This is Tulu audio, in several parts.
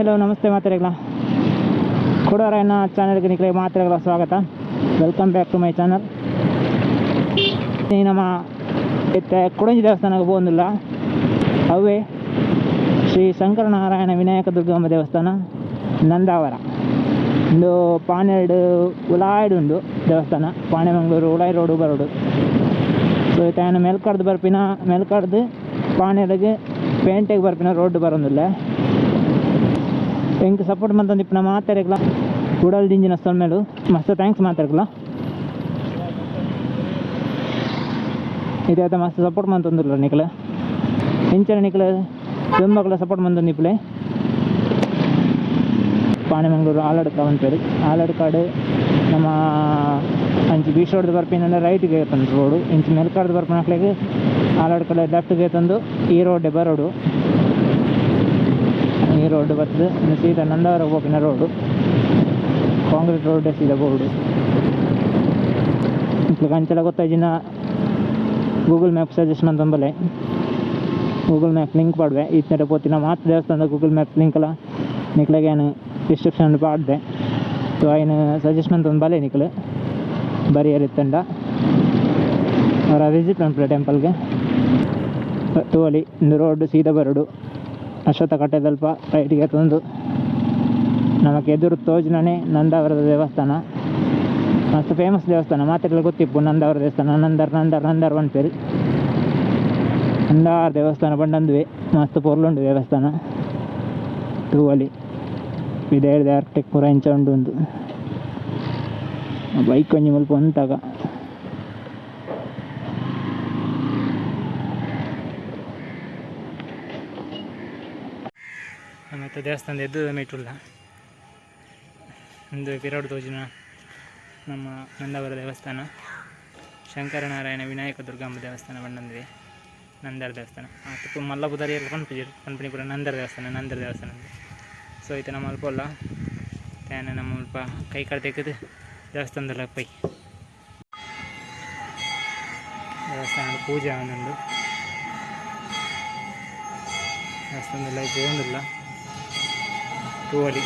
ಹಲೋ ನಮಸ್ತೆ ಮಾತೆರೆಗ್ಲ ಕೊಡೋರಾಯನ ಚಾನಲ್ಗೆ ನಿಕ್ಲೆ ಮಾತೆರೆಗ್ಲ ಸ್ವಾಗತ. Welcome back to my channel. ಈ ನಮ್ಮ ಇತ್ತೆ ಕೊಡಂಜಿ ದೇವಸ್ಥಾನಕ್ಕೆ ಪೋವೊಂದುಲ್ಲ. ಅವೇ ಶ್ರೀ ಶಂಕರನಾರಾಯಣ ವಿನಾಯಕ ದುರ್ಗಾಂಬ ದೇವಸ್ಥಾನ ನಂದಾವರ. ಉಂದು ಪಾನೆರ್ಡ್ ಉಲಾಯ್ಡ್ ಉಂಡು ದೇವಸ್ಥಾನ. ಪಾಣೆಮಂಗಳೂರು ಉಳಾಯಿ ರೋಡು ಬರೋಡು. ಸೊ ಇತ್ತೆ ಆಯನ ಮೆಲ್ಕಾಡ್ದು ಬರ್ಪಿನ, ಮೆಲ್ಕಾಡ್ದು ಪಾಣೆರ್ಗ್ ಪೇಂಟೆಗ್ ಬರ್ಪಿನ ರೋಡ್ ಬರೋಂದುಲ್ಲೆ. ಎಂಕ್ ಸಪೋರ್ಟ್ ಮಂತೊಂದಿಪ್ಪುನ ಮಾತೆರೆಗ್ಲ ಉಡಲ್ ದಿಂಜಿನ ಸೊಲ್ಮೆಲು. ಮಸ್ತ್ thanks ಮಾತೆರೆಗ್ಲ. ಇತ್ತೆ ಮಸ್ತ್ ಸಪೋರ್ಟ್ ಮಂತೊಂದುಲ್ಲ ನಿಕ್ಲೆ. ಇಂಚನೆ ನಿಕ್ಲೆ ದುಂಬಗ್ಲ ಸಪೋರ್ಟ್ ಮಂತೊಂದಿಪ್ಪುಲೆ. ಪಾಣೆಮಂಗಳೂರು ಆಲಡ್ಕ ಪನ್ಪೆರ್. ಆಲಡ್ಕಡ್ ನಮ್ಮ ಅಂಚಿ ಬೀಚ್ ರೋಡ್ ಬರ್ಪಿನ ರೈಟ್ಗೆ ಎತ್ತುಂಡು ರೋಡು. ಇಂಚಿ ಮೆಲ್ಕಾಡ್ದು ಬರ್ಪಿನಕ್ಲೆಗ್ ಆಲಡ್ಕಡೆ ಲೆಫ್ಟ್ಗೆ ಎತ್ತೊಂದು ಈ ರೋಡ್ ಬರೋಡು. ಈ ರೋಡ್ ಬತ್ತುದು ಸೀದಾ ನಂದಾವರ ಪೋಪಿನ ರೋಡು. ಕಾಂಕ್ರೀಟ್ ರೋಡ್ ಸೀದಾ ಬೋರ್ಡು. ನಿಕ್ಲೆಗ್ ಅಂಚಲ ಗೊತ್ತಾಯಿಜಿನ ಗೂಗಲ್ ಮ್ಯಾಪ್ ಸಜೆಸ್ಟ್ ಮಂತೊಂಬಲೆ. ಗೂಗಲ್ ಮ್ಯಾಪ್ ಲಿಂಕ್ ಪಾಡ್ವೆ. ಇತ್ನೆಟ ಪೋತಿನ ಮಾತ ದೇವಸ್ಥಾನದ ಗೂಗಲ್ ಮ್ಯಾಪ್ ಲಿಂಕ್ಲ ನಿಕ್ಲೆಗ್ ಯಾನ್ ಡಿಸ್ಕ್ರಿಪ್ಷನ್ ಪಾಡ್ದೆ. ಸೊ ಐನ್ ಸಜೆಸ್ಟ್ ಮಂತೊಂದು ಬಲೆ ನಿಕ್ಲು ಬರಿಯರ್ ಇತ್ತಂಡ ಅವರ ವಿಸಿಟ್ ಮನ್ಪುಲೆ ಟೆಂಪಲ್ಗೆ. ತೂವೊಲಿ ಇಂದು ರೋಡ್ ಸೀದಾ ಬರೋಡು. ಅಶ್ವತ್ಥ ಕಟ್ಟೆದಲ್ಪ ರೈಟ್ಗೆ ಎತ್ತೊಂದು ನಮಕ್ ಎದುರು ತೋಜುನನೆ ನಂದಾವರದ ದೇವಸ್ಥಾನ. ಮಸ್ತ್ ಫೇಮಸ್ ದೇವಸ್ಥಾನ, ಮಾತೆರ್ಲ ಗೊತ್ತಿಪ್ಪು ನಂದಾವರ ದೇವಸ್ಥಾನ. ನಂದರ್ ನಂದರ್ ನಂದರ್ ಪನ್ಪೆರ್. ನಂದಾರ್ ದೇವಸ್ಥಾನ ಪಂಡ ಮಸ್ತ್ ಪೊರ್ಲುಂಡು ದೇವಸ್ಥಾನ. ತೂವೊಲಿ ಪಿದಯ್ದ ಆರ್ಕಿಟೆಕ್ಟ್ ಪೂರ ಎಂಚ ಉಂಡು ಉಂದು. ಬೈಕ್ ಒಂಜಿ ಮುಲ್ಪ ಉಂತಾಗ. ಮತ್ತು ದೇವಸ್ಥಾನದ ಎದ್ದುದ ಮೀಟುಲ್ಲ. ಉಂದು ಪಿರವುಡು ತೋಜುನ ನಮ್ಮ ನಂದಾವರ ದೇವಸ್ಥಾನ. ಶಂಕರನಾರಾಯಣ ವಿನಾಯಕ ದುರ್ಗಾಂಬ ದೇವಸ್ಥಾನ ಪಂಡಂದುವೆ ನಂದರ ದೇವಸ್ಥಾನ. ಆತ್ ಮಲ್ಲ ಪುದರ್ ಏರ್ಲ ಪನ್ಪುಜೆರ್, ಪನ್ಪಿನಿ ಪೂರ ನಂದರ ದೇವಸ್ಥಾನ ನಂದರ ದೇವಸ್ಥಾನ. ಸೊ ಇತ್ತೆ ನಮ್ಮ ಅಲ್ಪ ಉಲ್ಲ ಯಾನ್ ನಮ್ಮ ಮುಲ್ಪ ಕೈ ಕಾರ್ ದೆಕ್ಕುದು ದೇವಸ್ಥಾನದಲ್ಲ ಪೋಯಿ. ದೇವಸ್ಥಾನಡ್ ಪೂಜೆ ಆವೊಂದುಂಡು. ದೇವಸ್ಥಾನದ ಪೋವೊಂದುಲ್ಲ, ತೂವೊಲಿ.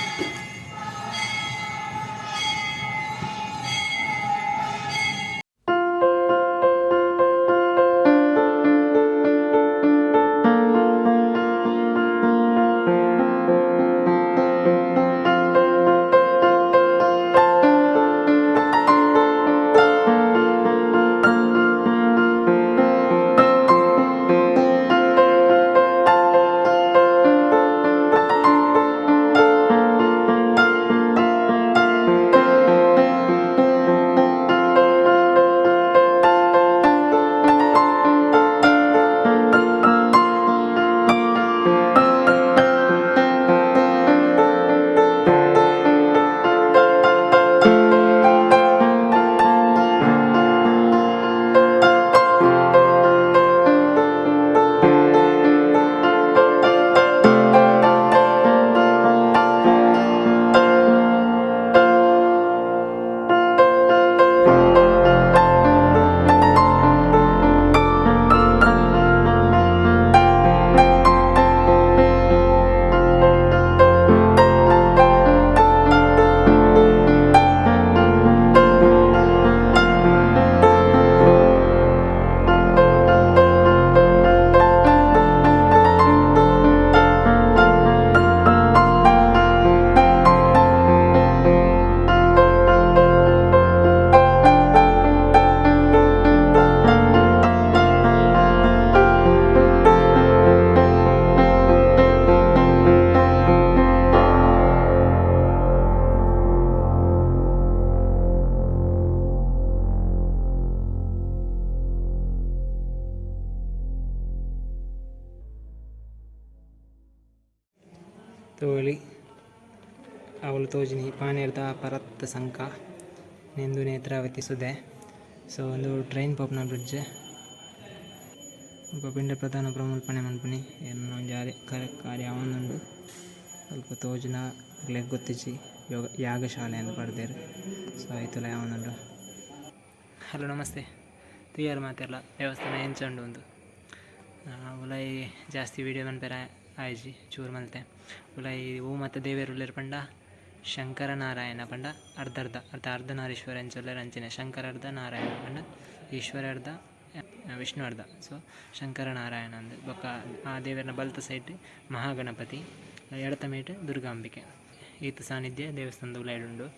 ತೋಳಿ ಅವ್ಲು ತೋಜಿನಿ ಪಾಣೇರ್ದ ಪರತ್ ಸಂಕ ನೆಂದು ನೇತ್ರಾವತಿ ಸುದೆ. ಸೊ ಉಂದು ಟ್ರೈನ್ ಪೋಪುನ ಬ್ರಿಡ್ಜ್. ಬೊಕ ಪಿಂಡ ಪ್ರಧಾನ ಪ್ರಮುಲ್ಪನೆ ಮನ್ಪುನಿ ಎನ್ನ ಒಂಜಿ ಕಾರ್ಯ ಆವೊಂದುಂಡು. ಅಲ್ಪ ತೋಜುನ ನಿಕ್ಲೆಗ್ ಗೊತ್ತಿಜ್ಜಿ ಯೋಗ ಯಾಗಶಾಲೆ ಅಂದ್ ಪಾಡ್ದೆರ್. ಸೊ ಐತುಲ ಆವೊಂದುಂಡು. ಹಲೋ ನಮಸ್ತೆ, ತೂಯರ್ ಮಾತೆರ್ಲ ದೇವಸ್ಥಾನ ಎಂಚ ಉಂಡು ಉಂದು. ಉಲಾಯಿ ಜಾಸ್ತಿ ವೀಡಿಯೋ ಮನ್ಪೆರೆ ಆಯಿಜಿ, ಚೂರು ಮಲ್ತೆ. ಉಲಾಯಿ ಒವು ಮಾತ ದೇವೆರ್ ಉಲ್ಲೆರ್ ಪಂಡ ಶಂಕರ ನಾರಾಯಣ ಪಂಡ ಅರ್ಧ ಅರ್ಧ ಅರ್ಧ ಅರ್ಧನಾರೀಶ್ವರ ಎಂಚ ಉಲ್ಲೆರ್ ಅಂಚನೆ. ಶಂಕರ ಅರ್ಧ, ನಾರಾಯಣ ಪಂಡ ಈಶ್ವರ ಅರ್ಧ, ವಿಷ್ಣು ಅರ್ಧ. ಸೊ ಶಂಕರ ನಾರಾಯಣ ಅಂದ್. ಬೊಕ್ಕ ಆ ದೇವೆರ್ನ ಬಲತ ಸೈಡ್ ಮಹಾಗಣಪತಿ, ಎಡತ ಮೈಟ್ ದುರ್ಗಾಂಬಿಕೆ. ಈತ್ ಸಾನ್ನಿಧ್ಯ ದೇವಸ್ಥಾನದ ಉಲಾಯಿಡ್ ಉಂಡು.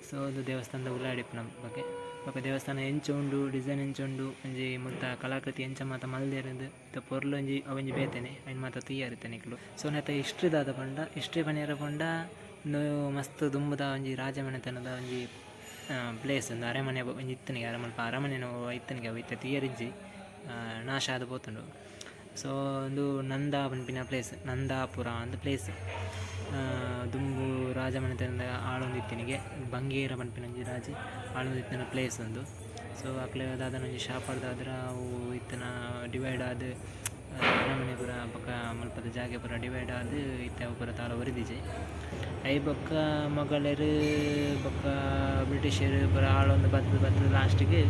ಸೊ ಉಂದು ದೇವಸ್ಥಾನದ ಉಲಾಯಿಡ್ ಇಪ್ಪುನ ಬಗ್ಗೆ. ಬೊಕ್ಕ ದೇವಸ್ಥಾನ ಎಂಚ ಉಂಡು, ಡಿಸೈನ್ ಎಂಚ ಉಂಡು, ಒಂಜಿ ಮುಲ್ತ ಕಲಾಕೃತಿ ಎಂಚ ಮಾತ ಮಲ್ದೆರ್ ಇತ್ತೆ ಪೊರ್ಲು ಒಂಜಿ ಅವೊಂಜಿ ಬೇತೆನೆ. ಐನ್ ಮಾತ ತೂಯೆರ್ ಇತ್ತೆ ನಿಕುಲು. ಸೊ ನೆತ್ತ ಹಿಸ್ಟ್ರಿ ದಾದ ಪಂಡ, ಹಿಸ್ಟ್ರಿ ಪನಿಯರೆ ಪೋಂಡ ಉಂದು ಮಸ್ತ್ ದುಂಬುದ ಒಂಜಿ ರಾಜಮನೆತನದ ಒಂಜಿ ಪ್ಲೇಸ್ ಉಂದು. ಅರಮನೆ ಒಂಜಿ ಇತ್ತಿನಿಗೆ ಮುಲ್ಪ ಅರಮನೆ ಇತ್ತಿನಿಗೆ. ಅವು ಇತ್ತೆ ತೂಯೆರಿಜ್ಜಿ, ನಾಶ ಆದ್ ಪೋತುಂಡು. ಸೊ ಉಂದು ನಂದ ಪನ್ಪಿನ ಪ್ಲೇಸ್, ನಂದಾಪುರ ಅಂದ್ ಪ್ಲೇಸ್. ದುಂಬು ರಾಜಮನೆತನದ ಆಳೊಂದಿತ್ತಿನಿಗೆ ಬಂಗೇರ ಪನ್ಪಿನ ಒಂಜಿ ರಾಜೆ ಆಳೊಂದಿತ್ತಿನ ಪ್ಲೇಸ್ ಉಂದು. ಸೊ ಅಕ್ಲೆ ದಾದನ ಒಂಜಿ ಶಾಪಡ್ದಾದ್ರ ಅವು ಇತ್ತಿನ ಡಿವೈಡ್ ಆದ್ ಅರಮನೆ ಪೂರ ಬೊಕ ಮುಲ್ಪದ ಜಾಗೆ ಪೂರ ಡಿವೈಡ್ ಆದ್ ಇತ್ತೆ ಅವು ಪೂರ ದಾಲ ಒರಿದಿಜಿ. ಅಯಿ ಬೊಕ್ಕ ಮೊಗಲೆರ್ ಬೊಕ್ಕ ಬ್ರಿಟಿಷೆರ್ ಪೂರ ಆಳೊಂದು ಬತ್ತ್ ಬತ್ತ್ ಲಾಸ್ಟ್ ಗ್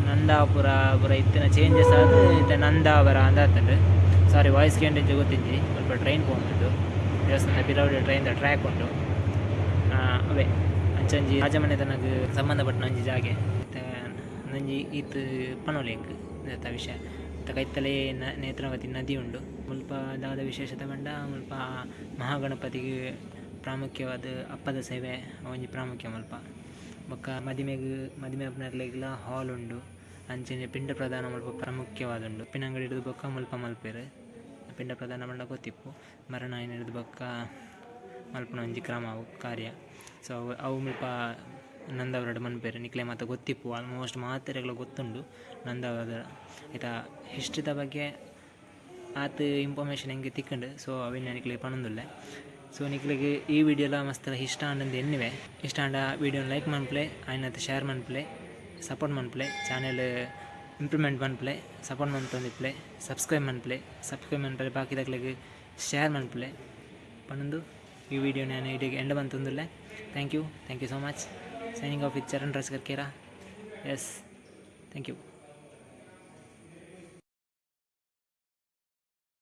ನಂದಾಪುರ ಪೂರ ಇತ್ತಿನ ಚೇಂಜಸ್ ಆದ್ ಇತ್ತೆ ನಂದಾವರ ಅಂದ್ ಆತ್ಂಡ್. ಸಾರಿ, ವಾಯ್ಸ್ ಕೇಂಡಿಜ್ಜಿ ಗೊತ್ತಿಜ್ಜಿ. ಮುಲ್ಪ ಟ್ರೈನ್ ಪೋವೊಂದುಂಡು. ದೇವಸ್ಥಾನದ ಪಿರವುಡು ಟ್ರೈನ್ ದ ಟ್ರ್ಯಾಕ್ ಉಂಡು. ಅವ್ವೆ ಅಂಚೊಂಜಿ ರಾಜಮನೆತನಗ್ ಸಂಬಂಧಪಟ್ಟಿನ ಒಂಜಿ ಜಾಗೆ. ಇತ್ತೆ ಒಂಜಿ ಈತ್ ಪನೊಲಿ ಎಂಕ್ ನೆತ್ತ ವಿಷಯ. ಇತ್ತೆ ಕೈತಲೇ ನೇತ್ರಾವತಿ ನದಿ ಉಂಡು. ಮುಲ್ಪ ದಾದ ವಿಶೇಷತೆ ಪಂಡ ಮುಲ್ಪ ಮಹಾಗಣಪತಿಗ್ ಪ್ರಾಮುಖ್ಯವಾದ್ ಅಪ್ಪದ ಸೇವೆ ಒಂಜಿ ಪ್ರಾಮುಖ್ಯ ಮುಲ್ಪ. ಬೊಕ್ಕ ಮದಿಮೆಗ್ ಮದಿಮೆ ಆಪುನಕ್ಲೆಗ್ಲ ಹಾಲ್ ಉಂಡು. ಅಂಚನೆ ಪಿಂಡ ಪ್ರದಾನ ಮುಲ್ಪ ಪ್ರಾಮುಖ್ಯವಾದುಂಡು. ಉಪ್ಪಿನಂಗಡಿಡ್ದ್ ಬೊಕ್ಕ ಮುಲ್ಪ ಮಲ್ಪುವೆರ್. ಪಿಂಡ ಪ್ರದಾನ ಪಂಡ ಗೊತ್ತಿಪ್ಪು, ಮರಣ ಆಯಿನೆಡ್ದ್ ಬೊಕ್ಕ ಮಲ್ಪುನ ಒಂಜಿ ಕ್ರಮ ಅವು ಕಾರ್ಯ. ಸೊ ಅವು ಅವು ಮುಲ್ಪ ನಂದಾವರಡ್ ಮನ್ಪುವೆರ್. ನಿಕ್ಲೆ ಮಾತ ಗೊತ್ತಿಪ್ಪು, ಆಲ್ಮೋಸ್ಟ್ ಮಾತೆರೆಗ್ಲ ಗೊತ್ತುಂಡು ನಂದಾವರದ ಐತ ಹಿಸ್ಟ್ರಿದ ಬಗ್ಗೆ. ಆತ್ ಇನ್ಫಾರ್ಮೇಶನ್ ಎಂಕ್ ತಿಕ್ಕುಂಡು. ಸೊ ಅವೆನ್ ನಿಕ್ಲೆಗ್ ಪನೊಂದುಲ್ಲೆ. ಸೊ ನಿಕ್ಲೆಗ್ ಈ ವಿಡಿಯೋಲ ಮಸ್ತ್ ಇಷ್ಟ ಆಂಡ್ ಎನ್ನುವೆ. ಇಷ್ಟ ಆಂಡ ವಿಡಿಯೋ ಲೈಕ್ ಮನ್ಪುಲೆ, ಆಯಿನಾತ್ ಶೇರ್ ಮನ್ಪುಲೆ, ಸಪೋರ್ಟ್ ಮನ್ಪುಲೆ, ಚಾನೆಲ್ ಇಂಪ್ರೂವ್ಮೆಂಟ್ ಮನ್ಪುಲೆ, ಸಪೋರ್ಟ್ ಮನ್ತೊಂದಿಪ್ಪುಲೆ, ಸಬ್ಸ್ಕ್ರೈಬ್ ಮನ್ಪುಲೆ, ಸಬ್ಸ್ಕ್ರೈಬ್ ಮನ್ಪರೆ ಬಾಕಿದಕ್ಲೆಗ್ ಶೇರ್ ಮನ್ಪುಲೆ ಪನೊಂದು ಈ ವಿಡಿಯೋ ನಾನು ಇಡೆಗ್ ಎಂಡ್ ಮಂತೊಂದುಲ್ಲೆ. Thank you, thank you so much. Signing off with Charan Raj Karkera. Yes, thank you.